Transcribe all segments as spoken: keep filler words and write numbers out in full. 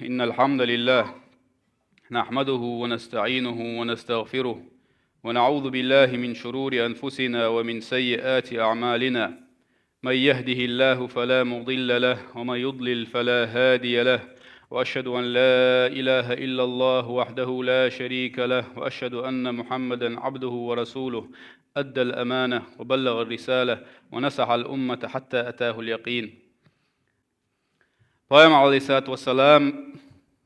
إن الحمد لله نحمده ونستعينه ونستغفره، ونعوذ بالله من شرور أنفسنا ومن سيئات أعمالنا. من يهده الله فلا مضل له، ومن يضلل فلا هادي له. وأشهد أن لا إله إلا الله وحده لا شريك له، وأشهد أن محمدا عبده ورسوله. أدى الأمانة وبلغ الرسالة ونصح الأمة حتى أتاه اليقين. Пайхамар, алейхиссалату вассалам,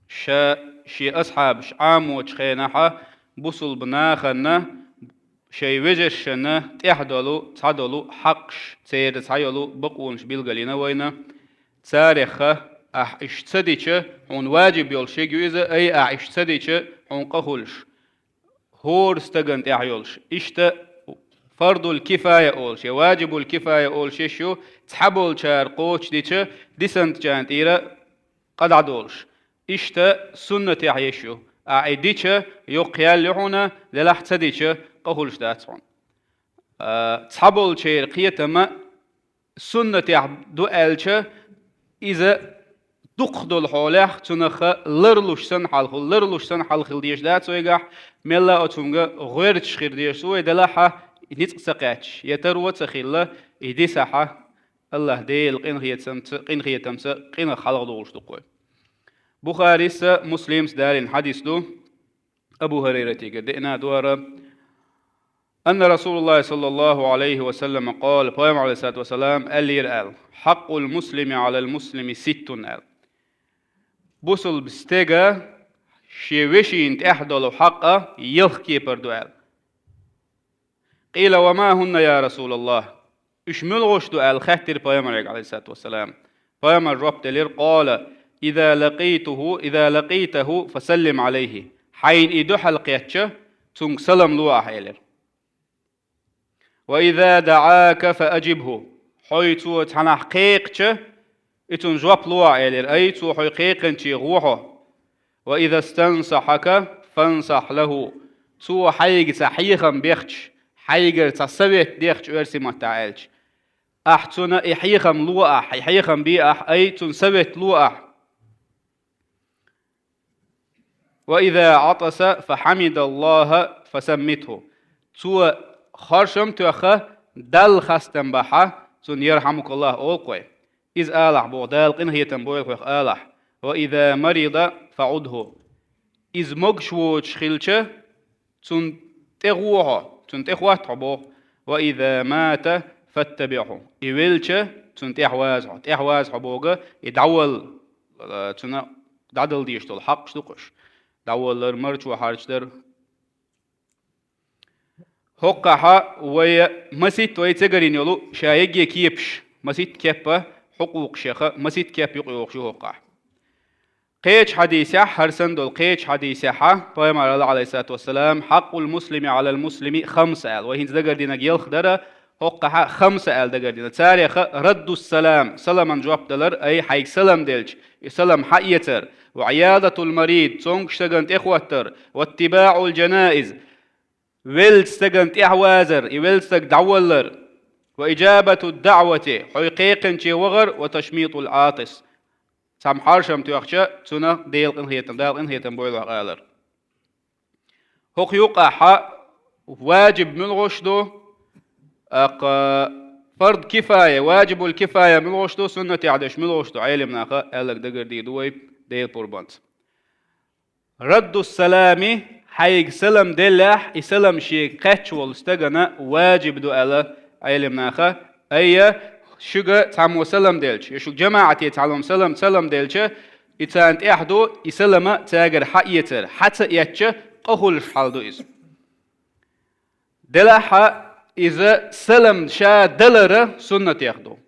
ша шен асхьабаш Ӏамочу хенахьа бусулба нахана шайн вежаршна тӀехь долу, цхьадолу хьакъаш, церан цхьайолу бакъонаш билгалйина вайна. Царехха, ахь иштта ца дича, хьуна ваджиб йолуш ерг ю иза, ай, ахь иштта ца дича, хьуна къа хуьлуш. ХӀора стагана тӀехь йолуш. Иштта фардул кифая олуш, я ваджибул кифая олуш еш ю, цхьаболчара кхочушдича, дисанчарна тӀера къа дӀадолуш. Иштта суннатехь еш ю. Ахь и дича, йоккха ял ю хьуна, делахь ца дича, къа хуьлуш дац хьуна. А, цхьаболчеран кхетама суннатехь ду аьлча, иза дукхах долу хьолехь, цунах ларлуш санна хьалхула, ларлуш санна хьалхила дезаш дац вайгахь, мелла а оцунга гӀоьрташ хир дезаш вай, делахьа, ницкъ ца кхаьчча, я таро ца хилла, и дисахьа, Аллах Делан къинхетамца, къинхетамца къинах хьалхадолуш ду-кх вай. Бухарис а, Муслимс а далийна хьадис ду, Абу ХӀурайратигара деана дора, أن رسول الله صلى الله عليه وسلم قال, Пайхамар, алейхиссалату вассалам, аьллера аьлла: «حق المسلم على المسلم ست», аьлла. Бусулба стеган шен вешина тӀехь долу хьакъ ялх кепара ду аьлла. قيل: «وما هن يا رسول الله؟» Уьш муьлхаш ду аьлла хаьттира Пайхамарега, алейхиссалату вассалам. Пайхамар жоп делира: «قال: إذا لقيته، إذا لقيته فسلم عليه». Хьайна и дуьхьал кхетча, цуьнга салам ло ахь, элира. «وإذا دعاك فأجبه». Хьо цо цхьанахь кхайкхича, и цунна жоп ло ахь, элира. Ай, цо хьо кхайкхинче гӀо хьо. «وإذا استنصحك فانصح له». Цо хьайга цхьа хьехам бехча, хьайгара цхьа совет дехча, оьрсийн маттахь аьлча, ахь цунна и хьехам ло ахь, и хьехам бе ахь, ай, цунна совет ло ахь. «وإذا عطس فحمد الله فشمته». Цо хоршам тоьхна, Далла хастам бахьа, цунна «Ярхьамукаллах» олу-кх вай. Иза алахь боху, Дала къинхетам бойла хьох алахь. «وإذا مرض فعده». Иза могуш воцуш хилча, цунна тӀе гӀо хьо, цунна тӀе хӀотта хьо боху. «وإذا مات فاتبعه». И велча, цунна тӀаьхьа ваза хьо. ТӀаьхьа ваза хьо боху, и дӀавалла, э, цунна дӀадала дезаш долу хьакъаш ду-кх уьш. ДӀаваллар, марчо хьарчдар. ХӀокхахьа вай масийтта вай ца гарйина йолу ша йиге кепаш, масийтта кеп а хьукъукъашех масийтта кеп юкъайогӀуш ю хӀокхахь. Кхечу хьадисехь, хӀара санна долу кхечу хьадисехьа, Пайхамар аьлла, алейхиссалату вассалам: «حق المسلم على المسلم خمس», аьлла. Вай хӀинца дагардинарг ялх дара, хӀокхахьа хамса аьлла дагардина. Царех: «رد السلام», саламан жоп далар, ай, хьайга салам делча, и салам хьаэцар, «وعيادة المريض», цомгуш стагана тӀехӀоттар, «واتباع الجنائز», веллачу стагана тӀаьхьавазар, и велла стаг дӀаваллар, «وإجابة الدعوة», хьо кхайкхинче вахар, «وتشميت العاطس», цхьамма хьаршам тоьхча, цунна Дела къинхетам, Дала къинхетам бойла хьох алар. ХӀокху юкъахьа ваджиб муьлхаш ду, аккха фард кифая, ваджибул кифая муьлхаш ду, суннатехь деш муьлхаш ду, Ӏелимнаха аьлларг дагардийр ду вай Делан пурбанца. «Раддус салами», хьайга салам деллехь, и салам шега кхаьчча волу стагана ваджиб ду аьлла Ӏелимнаха, айя, шуьга цхьаммо салам делча, я шуьга жамаӀате цхьаммо салам, салам делча, и царна тӀехь ду, и салама цаьргара хьаэцар, хьа ца эцча, къа хуьлуш хьал ду иза. Делахьа иза салам ша далара суннатех ду.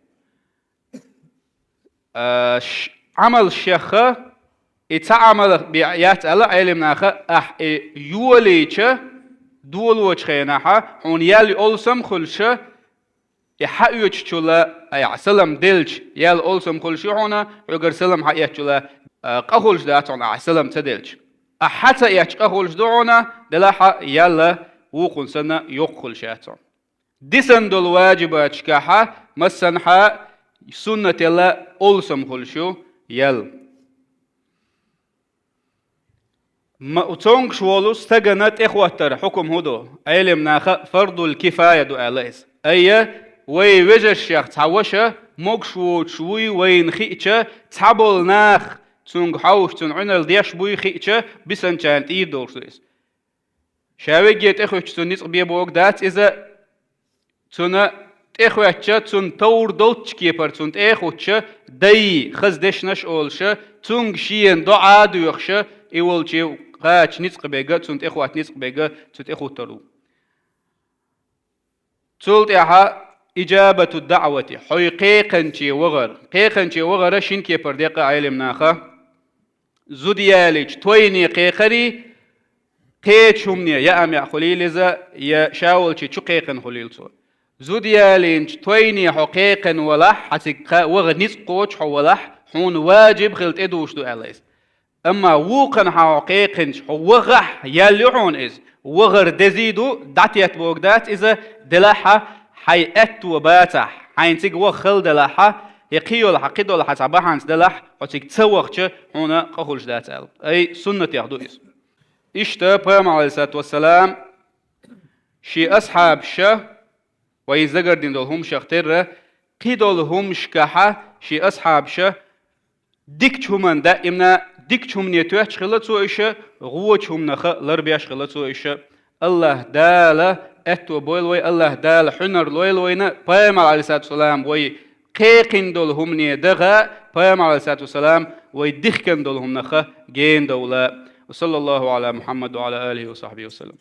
А, ш-, Ӏамал шеха, и цхьа Ӏамал бе-, яц аьлла Ӏелимнаха, ахь и йолийча, долочу хенахьа, хьуна ял олсам хуьлуша, и хьаоьцучул а, айхьа салам делча, ял олсам хуьлуш ю хьуна, хьоьгара салам хьаэцчул а, къа хуьлуш дац хьуна, ахьа салам ца делча. Ахьа хьа ца эцча, къа хуьлуш ду хьуна, делахьа ял вукхунна санна йоккха хуьлуш яц хьуна. Дисан долу ваджибаташкахьа, массанхьа суннателла олсам хуьлуш ю ял. Ма-, цонгаш волу стагана тӀехӀоттар хьукум хӀун ду? Ӏелим наха фардул кифая ду аьлла иза. Айя, вай вежаршех цхьа ваша, могуш воцуш вуй вайна хиъча, цхьаболу нах цунга хьовсуш, цунна Ӏуьнарла деш буй хиъча, бисанчарна тӀера долуш ду иза. Ша вегге тӀехуьттуш цунна ницкъ бе бохург дац иза, цунна тӀехоьттича, цунна товр долчу кепара цунна тӀе а хуттуша, дай, хаза дешнаш а олуша, цунга шена доӀа а доьхуша, и волчу кхача ницкъ бега, цунна тӀехотта ницкъ бега, цу тӀехуттар ву. Цул тӀаьхьа иджабату даъвати, хьо кхайкхинче вахар. Кхайкхинче вахара шина кепара декъа Ӏелим наха. Зуда ялийча тойне кхайкхарий, кхечу хӀумане, яа маьӀ хуьлийла иза, я ша волчу чу кхайкхина хуьлийла цо. Зуда ялийначу тойне хьо кхайкхина валахь, хьан цига кха ваха ницкъ кхочу хьо валахь, хьуна важиб хила тӀедуш ду аьлла иза. Амма вукханхьа хьо кхайкхинчу хьо вахахь, ял ю хьуна иза. Вахар дезий ду, дӀатетта бохург дац иза, делахьа, хьайн аьтто бацахь, хьайна цига ваха хала делахьа, я кхин йолу хьан кхидолу хьан цхьа бахьанца делахь, хьо цига ца вахча, хьуна къа хуьлуш дац аьлла. Ай, суннатех ду иза. Иштта Пайхамар, алейхиссалату вассалам, шен асхьабаша, вай загардина долу хӀуманашах терра, кхидолу хӀуманашкахьа шен асхьабаша дикачу хӀуманна даимна, дикачу хӀумане тоьттуш хилла цо иша, гӀочу хӀуманах а ларбеш хилла цо иша. Аллаха Дала аьтто бойла вай, Аллаха Дала хьуьнар лойла вайна, Пайхамар, алейхиссалату вассалам, вай кхайкхина долу хӀумане даха, Пайхамар, алейхиссалату вассалам, вай дихкина долу хӀуманах а гена довла. Ва саллаллаху Ӏала Мухьаммад ва Ӏала алихи ва сахьбихи ва саллам.